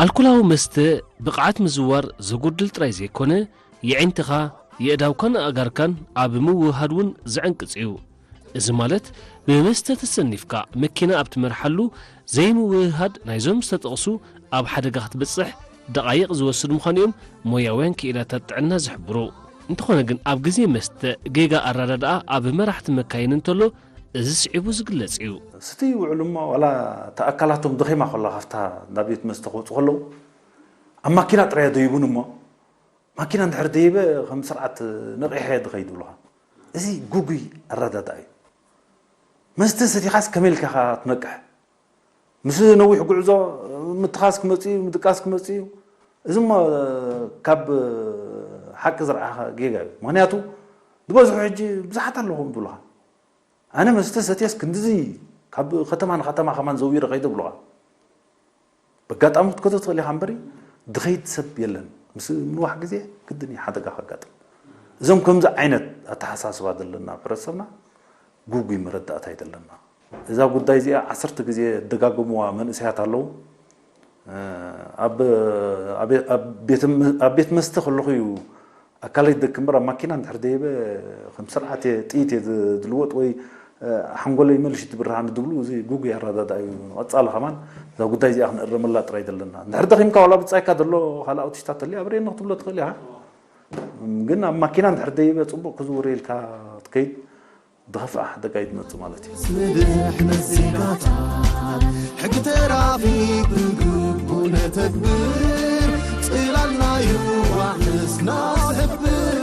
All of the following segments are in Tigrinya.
ኣልኮላዊ መስተ ብቕዓት ምዝዋር ዘጉድል ጥራይ ዘይኮነ፣ የዒንትኻ፣ የእዳውካን ኣእጋርካን ኣብ ምውህሃድ እውን ዘዕንቅጽ እዩ። እዚ ማለት፣ ብመስተ ተሰኒፍካ መኪና ኣብ ትመርሓሉ ዘይምውህሃድ ናይዞም ዝተጠቕሱ ኣብ ሓደጋ ክትበጽሕ ደቓይቕ ዝወስድ ምዃኑ እዮም ሞያውያን ክኢላታት ጥዕና ዝሕብሩ። እንተኾነ ግን፣ ኣብ ግዜ መስተ ጌጋ ኣረዳድኣ ኣብ መራሕቲ መካይን እንተሎ፣ እዚ ስዒቡ ዝግለጽ እዩ። ስቲ ይውዕሉ እሞ፣ ዋላ እታ ኣካላቶም ደኺማ ከላ፣ ካብታ እንዳ ቤት መስተ ክወፁ ከለዉ፣ ኣብ ማኪና ጥራይ ደይቡን እሞ፣ ማኪና እንድሕር ደይበ፣ ከም ስርዓት ነቒሐ ድኸይድ ብሉኻ። እዚ ጉጉይ ኣረዳድኣ እዩ። መስተ ሰቲኻስ ከመይ ኢልካ ኢኻ ትነቅሕ? ምስ ነዊሕ ጉዕዞ ምትኻስ ክመጽእ እዩ፣ ምድቃስ ክመጽእ እዩ። እዚ እሞ ካብ ሓቂ ዝረኣኻ ጌጋ እዩ። ምኽንያቱ፣ ዝበዝሑ ሕጂ ብዙሓት ኣለኹም ይብሉኻ። ኣነ መስተ ሰትየስ ክንድዚ ካብ ከተማ ንከተማ ከማን ዘዊረ ከይደ ብሉኻ። በጋጣሚ ክትከዶ ትኽእል ኢኻ እምበሪ፣ ድኸይድ ሰብ የለን። ምስ ምንዋሕ ግዜ ግድን እዩ ሓደጋ ከጋጥም። እዞም ከምዚ ዓይነት ኣተሓሳስባ ዘለና ኣብ ሕብረተሰብና፣ ጉጉይ መረዳእታ እዩ ዘለና። እዛ ጉዳይ እዚኣ ዓሰርተ ግዜ ደጋገምዋ መንእሰያት ኣለዉ። ኣብ፣ ኣብ፣ ኣብ ቤት መ-፣ ኣብ ቤት መስተ ከለኹ እዩ ኣካለይ ደክ እምበር፣ ኣብ ማኪና እንድሕር ደይበ ከም ስርዓት እየ፣ ጥይት እየ ዝ-፣ ዝልወጥ ወይ፣ እ፣ ሓንጎለይ መልሽ ትብርሃኒ ዝብሉ፣ እዚ ጉጉይ ኣረዳድኣ እዩ። ንቐጻሊ ከማን እዛ ጉዳይ እዚኣ ክንእረመላ ጥራይ ዘለና። እንድሕር ደኺምካ ዋላ ብጻይካ ዘሎ ካልእ ኣውቲስታ ተልዩ፣ ኣብረየኒ ክትብሎ ትኽእል ኢኻ። ግን ኣብ ማኪና እንድሕር ደይበ ጽቡቕ ክዝውር ኢልካ ክትከይድ፣ ዝኸፍኣ ሓደጋ እዩ ዝመጽእ ማለት እዩ። ንድሕነት ዜጋታት ሕጊ ትራፊክ ብግቡእ ነተግብር፣ ጽላልና'ዩ ባዕልስና ዝሕብር።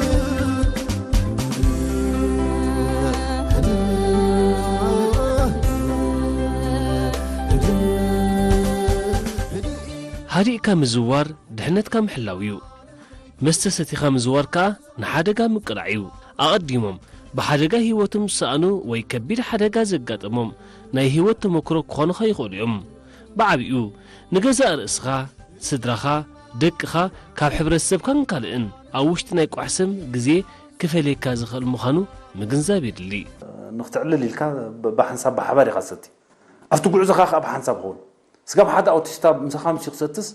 ሃዲእካ ምዝዋር ድሕነትካ ምሕላው እዩ። መስተ ሰቲኻ ምዝዋር ከኣ ንሓደጋ ምቅላዕ እዩ። ኣቐዲሞም ብሓደጋ ህይወቶም ዝሰኣኑ ወይ ከቢድ ሓደጋ ዘጋጠሞም ናይ ህይወት ተመክሮ ክኾኑኻ ይኽእሉ እዮም። ብዓቢኡ ንገዛእ ርእስኻ፣ ስድራኻ፣ ደቅኻ፣ ካብ ሕብረተሰብካን ካልእን ኣብ ውሽጢ ናይ ቋሕሰም ግዜ ክፈልየካ ዝኽእል ምዃኑ ምግንዛብ የድሊ። ንክትዕልል ኢልካ ብ-፣ ብሓንሳብ ብሓባር ኢኻ ትሰቲ። ኣብቲ ጉዕዞኻ ከኣ ብሓንሳብ ይኸውን። ስጋብ ሓደ ኣውቲስታ ምሳኻ ምስ ክሰትስ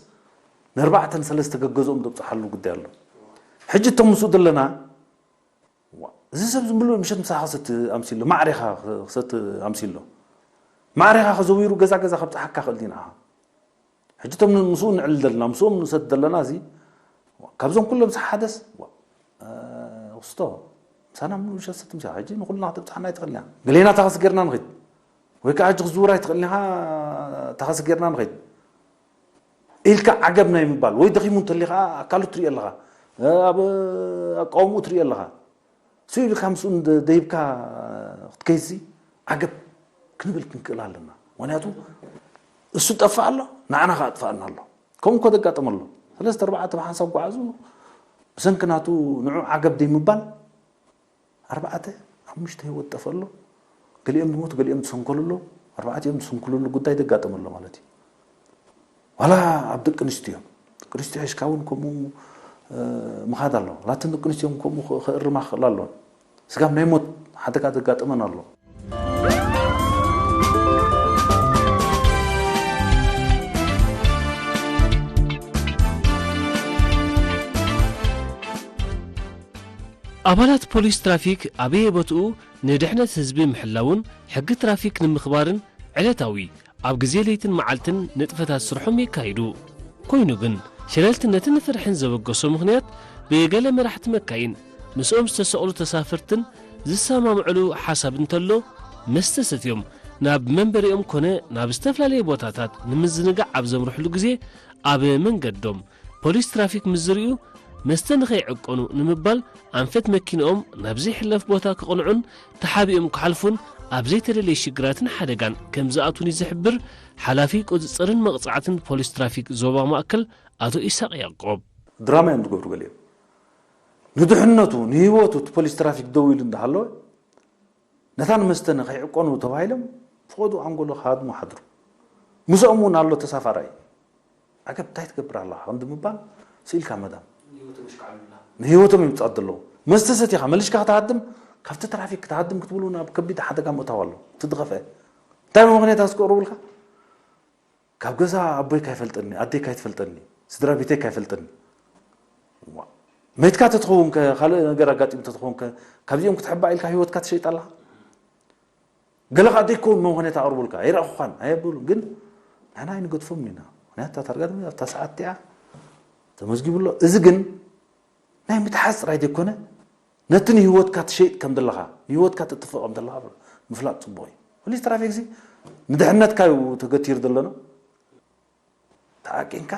ንኣርባዕተን ሰለስተ ገገዝኦም ዘብጽሓሉ ጉዳይ ኣሎ። ሕጂ እቶም ምስኡ ዘለና፣ ዋ፣ እዚ ሰብ ዝም ብሎ ምሸት ምሳኻ ክሰቲ ኣምሲሎ፣ ማዕሬኻ ክሰቲ ኣምሲሎ። ማዕሬኻ ከዘዊሩ ገዛ ገዛ ከብጽሓካ ክእል ድዩ ንዓኻ? ሕጂ እቶም ምስኡ ንዕልል ዘለና፣ ምስኦም ንሰቲ ዘለና፣ እዚ ካብዞም ኩሎም ምስ ሓደስ፣ ዋ፣ እ፣ ክስቶ፣ ምሳና ምሉእ ምሸት ሰቲ ምሳኻ፣ ሕጂ ንኹልና ከተብጽሓና ኣይትኽእልን ኢኻ። ገሌና ታኽሲ ጌርና ንኺድ። ወይ ከዓ ሕጂ ክዝውር ኣይትኽእልን ኢኻ፣ ታኽሲ ጌርና ንኺድ። ኢልካ ዓገብ ናይ ምባል፣ ወይ ደኺሙ እንተሊኻ ኣካሉ ትርኢ ኣለኻ፣ ኣብ ኣቃውምኡ ትርኢ ኣለኻ። ስኡ ኢልካ ምስኡ እንደ-፣ ደይብካ ክትከይድሲ ዓገብ ክንብል ክንክእል ኣለና። ምኽንያቱ እሱ ጠፍእ ኣሎ፣ ንዓና ከኣ ኣጥፍኣና ኣሎ። ከምኡ እኮ ዘጋጠመ ኣሎ። ሰለስተ ኣርባዕተ ብሓንሳብ ጓዓዙ ብሰንኪ ናቱ ንዑ ዓገብ ደይ ምባል ኣርባዕተ፣ ሓሙሽተ ህይወት ጠፍእ ኣሎ። ገሊኦም ዝሞቱ፣ ገሊኦም ዝሰንከሉ ኣሎ። ኣርባዕቲኦም ዝስንክሉሉ ጉዳይ ዘጋጠመ ኣሎ ማለት እዩ። ዋላ ኣብ ደቂ ኣንስትዮ፣ ደቂ ኣንስትዮ ሒዝካ እውን ከምኡ፣ እ፣ ምኻድ ኣሎ። ናተን ደቂ ኣንስትዮ እውን ከምኡ ክ-፣ ክእርማ ክኽእል ኣሎ። ስጋብ ናይ ሞት ሓደጋ ዘጋጠመን ኣሎ። ኣባላት ፖሊስ ትራፊክ ኣበየቦትኡ ንድሕነት ህዝቢ ምሕላውን ሕጊ ትራፊክ ንምኽባርን ዕለታዊ ኣብ ግዜ ለይትን መዓልትን ንጥፈታት ስርሖም የካይዱ። ኮይኑ ግን፣ ሸለልትነትን ፍርሕን ዘበገሶ ምኽንያት፣ ብገለ መራሕቲ መካይን ምስኦም ዝተሰቕሉ ተሳፈርትን ዝሰማምዕሉ ሓሳብ እንተሎ፣ መስተ ሰትዮም ናብ መንበሪኦም ኮነ ናብ ዝተፈላለየ ቦታታት ንምዝንጋዕ ኣብ ዘምርሕሉ ግዜ፣ ኣብ መንገዶም ፖሊስ ትራፊክ ምስ ዝርእዩ፣ መስተ ንኸይዕቀኑ ንምባል፣ ኣንፈት መኪንኦም ናብ ዘይሕለፍ ቦታ ከቕንዑን ተሓቢኦም ክሓልፉን ኣብ ዘይተደለየ ሽግራትን ሓደጋን ከም ዝኣትዉን እዩ ዝሕብር ሓላፊ ቁጽጽርን መቕጻዕትን ፖሊስ ትራፊክ ዞባ ማእከል ኣቶ ኢሳቕ ያዕቆብ። ድራማ እዮም ዝገብሩ ገሊኦም። ንድሕነቱ፣ ንህይወቱ እቲ ፖሊስ ትራፊክ ደው ኢሉ እንዳሃለወ፣ ነታ ንመስተ ንኸይዕቀኑ ተባሂሎም፣ ፈቐዶ ኣንጎሎ ክሃድሙ ሓድሩ። ምስኦም እውን ኣሎ ተሳፋራይ። ዓገብ፣ እንታይ ትገብር ኣለኻ? ክንዲ ምባል፣ ስኢልካ መዳም። ንህይወቶም የምጽኣ ዘለዉ። መስተ ሰቲኻ መሊሽካ ክትሃድም፣ ካብቲ ትራፊክ ክትሃድም ክትብል እውን ኣብ ከቢድ ሓደጋ ምእታው ኣሎ። እቲ ዝኸፍአ። እንታይ ብምኽንያት ኣስቀርቡልካ? ካብ ገዛ ኣቦይ ካይፈልጠኒ፣ ኣደይ ካይትፈልጠኒ፣ ስድራ ቤተይ ካይፈልጠኒ። ዋ፣ መይትካ ተትኸውን ከ፣ ካልእ ነገር ኣጋጢሙ ተትኸውን ከ፣ ካብዚኦም ክትሕባእ ኢልካ ህይወትካ ትሸይጥ ኣለኻ? ገለ ኸኣ ዘይከውን መምኾንያት ኣቕርቡልካ፣ ኣይረኣኹኻን፣ ኣየብሉን። ግን ንሕና ኣይንገድፎምን ኢና። ምኽንያቱ እታ ታርጋ ድማ ኣብታ ሰዓት እቲኣ ተመዝጊቡ ኣሎ። እዚ ግን ናይ ምትሓዝ ጥራይ ዘይኮነ፣ ነቲ ንህይወትካ ትሸይጥ ከም ዘለኻ፣ ንህይወትካ ተጥፍእ ከም ዘለኻ ምፍላጥ ጽቡቕ እዩ። ፖሊስ ትራፊክሲ ንድሕነትካ እዩ ተገቲሩ ዘሎ። ተዓቂንካ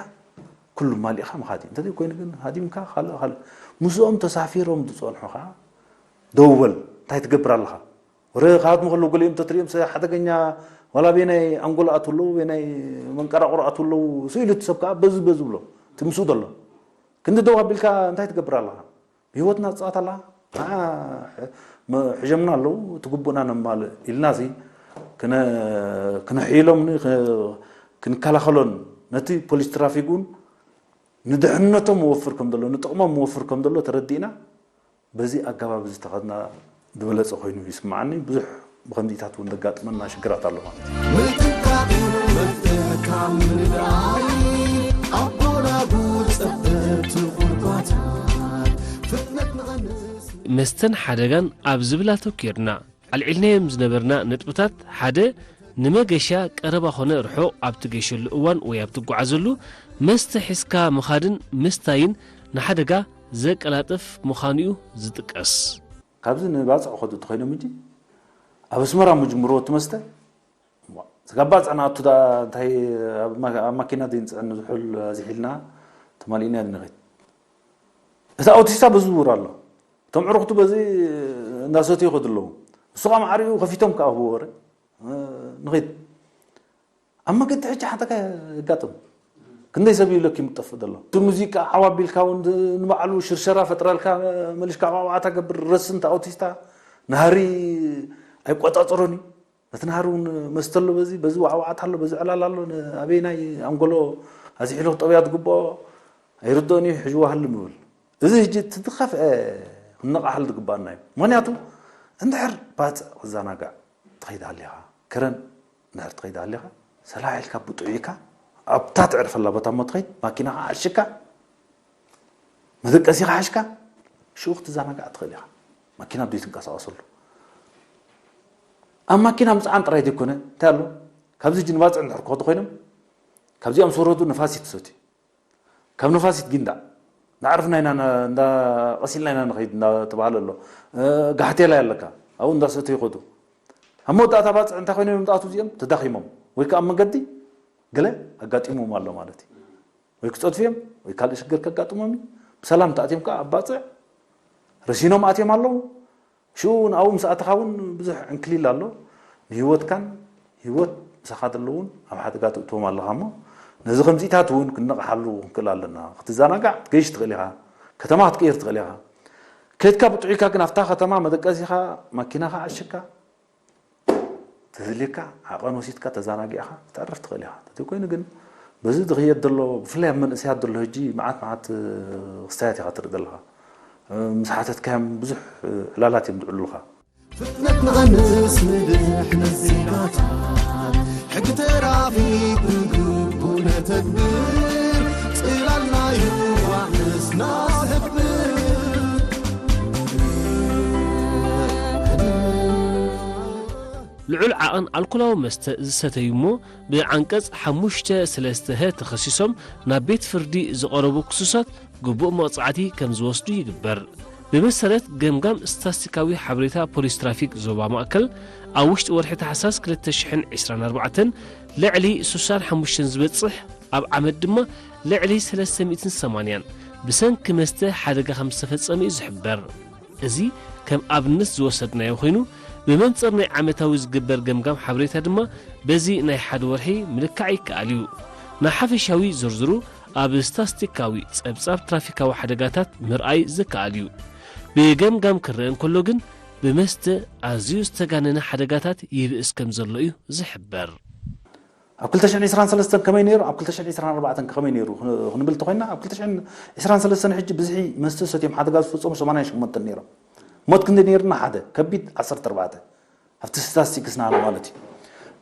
ኩሉ ማሊእኻ ምኻድ እዩ። እንተዘይኮይኑ ግን ሃዲምካ ካልእ ካልእ። ምስኦም ተሳፊሮም ዝጸንሑ ኸዓ ደው በል፣ እንታይ ትገብር ኣለኻ? ወረ ካብኣቶም ከለዉ ገሊኦም እንተትሪኦም ሰብ ሓደገኛ ዋላ ቤናይ ኣንጎሎ ኣትዉ ኣለዉ፣ ቤናይ መንቀራቕሮ ኣትዉ ኣለዉ፣ ስኢሉ እቲ ሰብ ከኣ በዚ በዚ ብሎ፣ እቲ ምስኡ ዘሎ። ክንዲ ደው ኣቢልካ እንታይ ትገብር ኣለኻ? ብህይወትና ትጻወት ኣለኻ? ንዓ መ-፣ ሕጀምና ኣለዉ፣ እቲ ግቡእና ነማልእ ኢልና እዚ ክነ-፣ ክነሕይሎም ን-፣ ክ-፣ ክንከላኸሎን ነቲ ፖሊስ ትራፊክ እውን ንድሕነቶም መወፍር ከም ዘሎ፣ ንጥቕሞም መወፍር ከም ዘሎ ተረዲእና በዚ ኣገባብ እዚ ተኸድና ዝበለጸ ኮይኑ ይስምዓኒ። ብዙሕ ብኸምዚታት እውን ዘጋጥመና ሽግራት ኣሎ ማለት እዩ። ምጥንቃቕ እዩ መፍትሕካ ምንዳይ፣ ኣቦላጉ ጸበብቲ ጉድጓታት፣ ፍጥነት ንቐንስ። መስተን ሓደጋን ኣብ ዝብል ኣተኲርና ኣልዒልናዮም ዝነበርና ነጥብታት፣ ሓደ፣ ንመገሻ ቀረባ ኾነ ርሑቕ ኣብ ትገሸሉ እዋን ወይ ኣብ ትጓዓዘሉ መስተ ሒዝካ ምኻድን ምስታይን ንሓደጋ ዘቀላጥፍ ምዃኑ'ዩ ዝጥቀስ። ካብዚ ንባጽዕ ክኸዱ እንተኾይኖም እንጂ ኣብ ኣስመራ ምጅምርዎ እቲ መስተ ስጋብ ባጽዕ ንኣቱ ደኣ እንታይ ኣብ ማ-፣ ኣብ ማኪና ዘይንጽዕን ዝሑል ኣዚሒልና ተማሊእና ንኸይድ። እቲ ኣውቲስታ በዚ ዝውር ኣሎ። እቶም ዕሩኽቱ በዚ እንዳሰትዩ ይኸዱ ኣለዉ። እሱ ኸዓ ማዕሪኡ ከፊቶም ከኣ ህብዎ ወረ ንኸይድ። ኣብ መገዲ ሕጂ ሓንታ ከ የጋጥም። ክንደይ ሰብ እዩ ለኪሙ ዝጠፍእ ዘሎ። እቲ ሙዚቃ ዓው ኣቢልካ እውን ንባዕሉ ሽርሸራ ፈጥረልካ፣ መሊሽካ ዓዋዕዋዕታ ገብር፣ ረስን እቲ ኣውቲስታ ናህሪ ኣይቆጻጸሮን እዩ። ነቲ ናህሪ እውን መስተ ኣሎ፣ በዚ በዚ ዋዕዋዕታ ኣሎ፣ በዚ ዕላል ኣሎ፣ ኣበየናይ ኣንጎሎ ኣዚሒሉ ክጠብያ ዝግብኦ ኣይርድኦን እዩ። ሕጂ ዋህል ምብል። እዚ ሕጂ እቲ ዝኸፍአ ክንነቓሓሉ ዝግባኣና እዩ። ምኽንያቱ እንድሕር ባጽዕ ክዘናጋዕ ትኸይድ ሃሊኻ፣ ከረን እንድሕር ትኸይድ ሃሊኻ፣ ሰላሕ ኢልካ ብጥዑይካ ኣብታ ትዕርፈላ ቦታ እሞ ትኸይድ፣ ማኪናኻ ዓሽካ፣ መደቀሲኻ ሓሽካ፣ ሽኡ ክትዘናጋዕ ትኽእል ኢኻ። ማኪና ዘይትንቀሳቐሰሉ። ኣብ ማኪና ምጽዓን ጥራይ ዘይኮነ፣ እንታይ ኣሎ? ካብዚ ሕጂ ንባጽዕ እንድሕር ክኸዱ ኮይኖም፣ ካብዚኦም ዝወረዱ ነፋሲት ትሰትዩ። ካብ ነፋሲት ጊንዳዕ፣ ንዓርፍና ኢና፣ እንዳ ቀሲልና ኢና ንኸይድ እንዳተባህለ ኣሎ። እ፣ ጋሕቴላይ ኣለካ፣ ኣብኡ እንዳሰተዩ ይኸዱ። ኣብ መወዳእታ ባጽዕ እንታይ ኮይኖም ይምጣቱ እዚኦም? ተዳኺሞም። ወይ ከኣ ኣብ መገዲ ገለ ኣጋጢሞም ኣሎ ማለት እዩ። ወይ ክጸድፉ እዮም፣ ወይ ካልእ ሽግር ከጋጥሞም እዩ። ብሰላም ተኣትዮም ከኣ ኣብ ባጽዕ ረሲኖም ኣትዮም ኣለዉ። ሽኡ ንኣኡ ምስ ኣተኻ እውን ብዙሕ ዕንክሊል ኣሎ። ንህይወትካን ህይወት ምሳኻ ዘለውን ኣብ ሓደጋ ትእትዎም ኣለኻ እሞ፣ ነዚ ከምዚታት እውን ክንነቕሓሉ ክንክእል ኣለና። ክትዘናጋዕ ክትገይሽ ትኽእል ኢኻ፣ ከተማ ክትቅይር ትኽእል ኢኻ። ከድካ ብጥዑይካ ግን ኣብታ ከተማ መደቀሲኻ፣ ማኪናኻ ዓሽካ፣ ተዝልየካ ዓቐን ወሲድካ ተዘናጊዕካ ክተዕርፍ ትኽእል ኢኻ። እንተዘይኮይኑ ግን በዚ ዝኽየድ ዘሎ፣ ብፍላይ ኣብ መንእሰያት ዘሎ ሕጂ መዓት መዓት ክስታያት ኢኻ ትርኢ ዘለኻ። ምስ ሓተትካዮም ብዙሕ ዕላላት እዮም ዝዕሉልኻ። ፍጥነት ንቐንስ ንድሕነት ዜጋታት፣ ሕጊ ትራፊክ ብግቡእ ነተግብር፣ ጽላልና'ዩ ባዕልስና ዘሕብር። ልዑል ዓቐን ኣልኮላዊ መስተ ዝሰተዩ እሞ ብዓንቀጽ ሓሙሽተ ሰለስተ ሀ ተኸሲሶም ናብ ቤት ፍርዲ ዝቐረቡ ክሱሳት ግቡእ መቕጻዕቲ ከም ዝወስዱ ይግበር። ብመሰረት ገምጋም ስታስቲካዊ ሓበሬታ ፖሊስ ትራፊክ ዞባ ማእከል፣ ኣብ ውሽጢ ወርሒ ታሕሳስ ክልተ ሽሕን ዕስራን ኣርባዕተን ልዕሊ ስሳን ሓሙሽተን ዝበጽሕ፣ ኣብ ዓመት ድማ ልዕሊ ሰለስተ ሚእትን ሰማንያን ብሰንኪ መስተ ሓደጋ ከም ዝተፈጸመ እዩ ዝሕበር። እዚ ከም ኣብነት ዝወሰድናዮ ኮይኑ፣ ብመንጽር ናይ ዓመታዊ ዝግበር ገምጋም ሓበሬታ ድማ በዚ ናይ ሓደ ወርሒ ምልካዕ ይከኣል እዩ። ንሓፈሻዊ ዝርዝሩ ኣብ ስታስቲካዊ ጸብጻብ ትራፊካዊ ሓደጋታት ምርኣይ ዝከኣል እዩ። ብገምጋም ክረአ እንከሎ ግን፣ ብመስተ ኣዝዩ ዝተጋነነ ሓደጋታት ይብእስ ከም ዘሎ እዩ ዝሕበር። ኣብ ክልተ ሽሕን ዕስራን ሰለስተን ከመይ ነይሩ፣ ኣብ ክልተ ሽሕን ዕስራን ኣርባዕተን ከመይ ነይሩ ክን-፣ ክንብል እንተኾይንና፣ ኣብ ክልተ ሽሕን ዕስራን ሰለስተን ሕጂ ብዝሒ መስተ ሰትዮም ሓደጋ ዝፈጸሙ ሰማንያን ሸሞንተን ነይሮም። ሞት ክንደይ ነይርና? ሓደ። ከቢድ ዓሰርተ ኣርባዕተ። ኣብቲ ስታስቲክስና ኣሎ ማለት እዩ።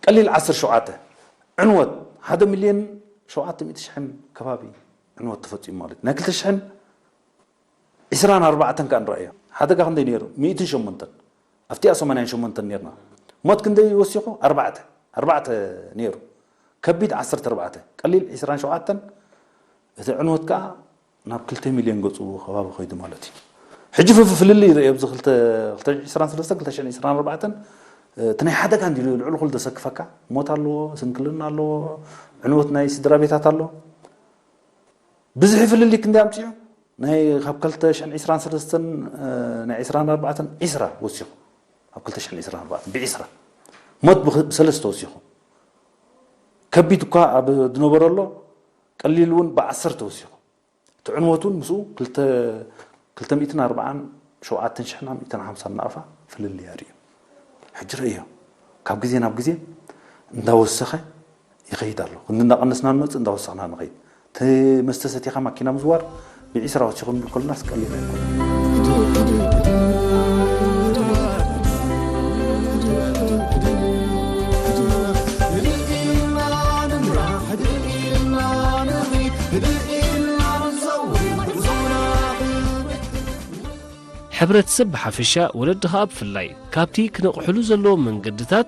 ቀሊል ዓሰርተ ሸውዓተ። ዕንወት ሓደ ሚልዮን ሸውዓተ ሚእቲ ሽሕን ከባቢ ዕንወት ተፈጺሙ ማለት እዩ። ናይ ክልተ ሽሕን ዕስራን ኣርባዕተን ከኣ ንረኣዮ። ሓደጋ ክንደይ ነይሩ? ሚእትን ሸሞንተን። ኣብቲኣ ሰማንያን ሸሞንተን ነይርና። ሞት ክንደይ ወሲኹ? ኣርባዕተ። ኣርባዕተ ነይሩ። ከቢድ ዓሰርተ ኣርባዕተ፣ ቀሊል ዕስራን ሸውዓተን። እቲ ዕንወት ከኣ ናብ ክልተ ሚልዮን ገጹ ከባቢ ከይዱ ማለት እዩ። ሕጂ ፍፍ ፍልልይ ይርእ ኣብዚ ክልተ ሽሕን ዕስራን ሰለስተን ክልተ ሽሕን ዕስራን ኣርባዕተን፣ እቲ ናይ ሓደጋ እንዲሉ ልዕሊ ኩሉ ዘሰክፈካ ሞት ኣለዎ፣ ስንክልና ኣለዎ፣ ዕንወት ናይ ስድራ ቤታት ኣሎ። ብዝሒ ፍልልይ ክንደይ ኣምጺኡ? ናይ ካብ ክልተ ሽሕን ዕስራን ሰለስተን፣ እ፣ ናይ ዕስራን ኣርባዕተን ዒስራ ወሲኹ። ኣብ ክልተ ሽሕን ዕስራን ኣርባዕተን ብዒስራ። ሞት ብኽ-፣ ብሰለስተ ወሲኹ። ከቢድ እኳ ኣብ ዝነበሮ ኣሎ፣ ቀሊል እውን ብዓሰርተ ወሲኹ። እቲ ዕንወት እውን ምስኡ ክልተ፣ ክልተ ሚእትን ኣርባዓን ሸውዓተን ሽሕን ሚእትን ሓምሳን ናቕፋ ፍልልይ ኣርእዩ። ሕጂ ርእዮ፣ ካብ ግዜ ናብ ግዜ እንዳወሰኸ ይኸይድ ኣሎ። ክንዲ እንዳቐነስና ንመጽእ፣ እንዳወሰኽና ንኸይድ። እቲ መስተ ሰቲኻ ማኪና ምዝዋር ብዒስራ ወሲኹ እንብል ከለናስ ቀሊል ኣይኮነን። ሕብረተሰብ ብሓፈሻ፣ ወለዲ ኸኣ ብፍላይ፣ ካብቲ ክነቕሕሉ ዘለዎም መንገድታት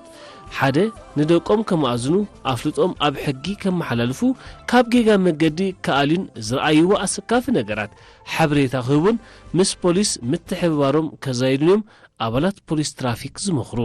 ሓደ፣ ንደቆም ከማእዝኑ ኣፍልጦም ኣብ ሕጊ ከመሓላልፉ፣ ካብ ጌጋ መገዲ ክኣልዩን ዝረኣይዎ ኣሰካፊ ነገራት ሓበሬታ ክህቡን ምስ ፖሊስ ምትሕብባሮም ከዛይዱን እዮም ኣባላት ፖሊስ ትራፊክ ዝመኽሩ።